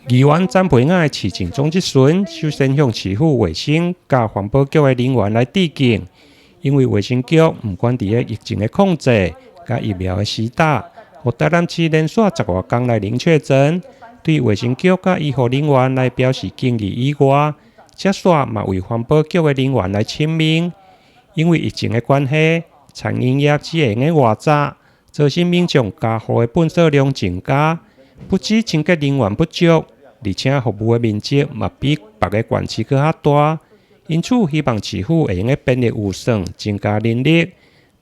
議員曾培雅的市政總質詢，首先向市府衛生佮環保局的人員來致敬，因為衛生局毋管佇咧疫情的控制，佮疫苗的施打，予台南市連續十外工來零確診，對衛生局佮醫護人員來表示敬意以外，接煞嘛為環保局的人員來請命，因為疫情的關係，餐飲業只會用外食，造成民眾家戶的糞掃量增加，不止清潔人員不足，而且服務的面積嘛比別个縣市閣較大，因此希望市府會用得編列預算，增加人力。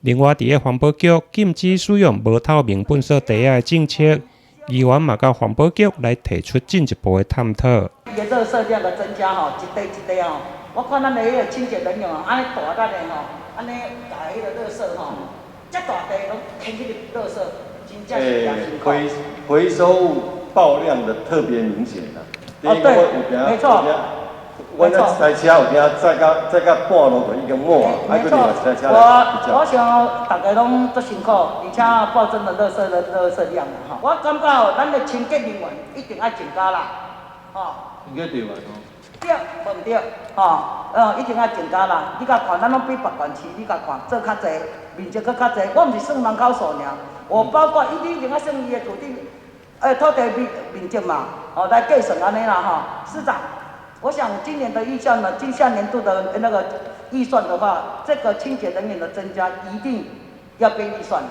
另外，佇咧環保局禁止使用無透明糞掃袋仔的政策，議員嘛佮環保局來提出進一步的探討。伊的垃圾量的增加吼，一袋一袋吼，我看咱的彼个清潔人員吼，按呢大力的吼，按呢共彼个垃圾吼，遮大袋攏牽去垃圾，真正是誠辛苦。回收物爆量的特別明顯啦。哦，對，沒錯。我那台車有影載到載到半路就已經滿，沒錯。我想大家攏足辛苦，而且暴增的垃圾量啦吼。我感覺哦，咱的清潔人員一定愛增加啦，吼。清潔隊員哦。對，無毋對，吼，一定愛增加啦。你共看，咱攏比別縣市，你共看做較濟，面積閣較濟。我毋是算人口數爾，我包括伊一定愛算伊的土地面積嘛，哦，來計算按呢啦吼。市長，我想今年的預算呢，今下年度的那個預算的話，這個清潔人員的增加一定要編預算。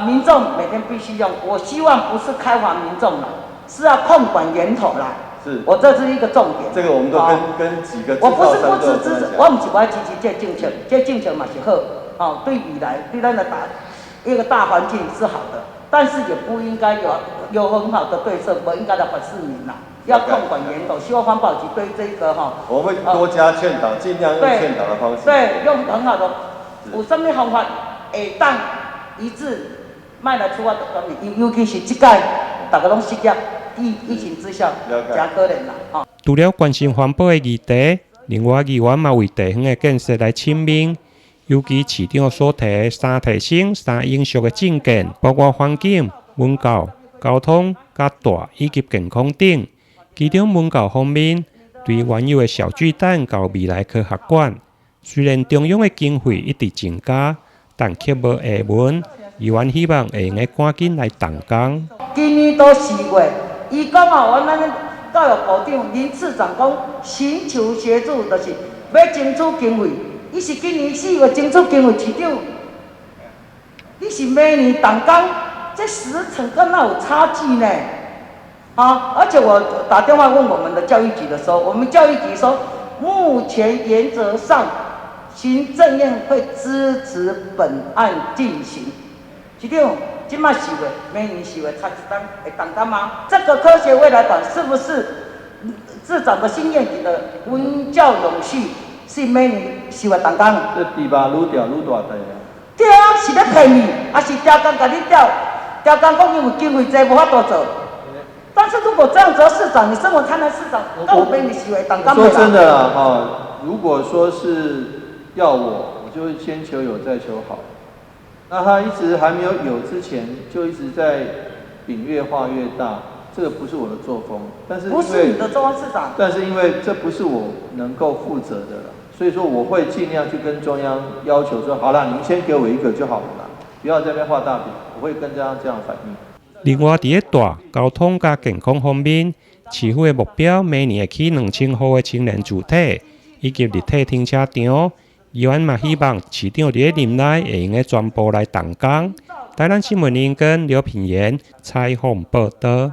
民眾每天必須用，我希望不是開罰民眾啦，是要控管源頭啦。是，我這是一個重點。這個我們都跟幾個。我不是不支持，我毋是愛支持這政策，這政策嘛是好，哦，對未來對咱的大一個大環境是好的，但是也不應該有很好的對策，不應該來罰市民啦。要控管源頭，希望環保局對這個哈，我會多加勸導，盡量用勸導的方式。對，用很好的，有啥物方法會當一致，莫來處罰的尤其是這屆，大家攏失業，疫情之下，誠可憐啦，吼。除了關心環保的議題，另外議員嘛為地方的建設來請命，尤其市長所提的三提升、三永續的政見，包括環境、文教、交通、佮大以及健康等。其中文教方面，對原有的小巨蛋到未來科學館，雖然中央的經費一直增加，但卻無下文。議員希望會用得趕緊來動工。今年都4月，伊講哦，阮咱教育部長林次長講，尋求協助，就是欲爭取經費。伊是今年四月爭取經費，市長，你是明年動工，這時程敢若有差距呢？啊！而且我打電話問我們的教育局的時候，我們教育局說，目前原則上，行政院會支持本案進行。市長，這馬四月，明年四月才一檔會動工嗎？這個科學未來館是不是市長的新願景的文教永續是明年四月動工？這豬肉愈釣愈大塊啊！對啊，是咧騙你，還是刁工共你釣？刁工講因為經費濟無法度做。但是如果這樣子，市長，你身為台南市長，那我俾你視為黨說真的啦，哈，如果說是要我，我就會先求有再求好。那他一直還沒有有之前，就一直在餅越畫越大，這個不是我的作風。但是不是你的作風，市長。但是因為這不是我能夠負責的了，所以說我會盡量去跟中央要求說，好啦，你們先給我一個就好了啦，不要在那邊畫大餅。我會跟中央這樣反映。另外，佇咧大交通佮健康方面，市府的目標每年會起2000戶的青年住宅，以及立體停車場。議員嘛希望市長佇咧任內會用得全部來動工。台南新聞林跟劉品言採訪報導。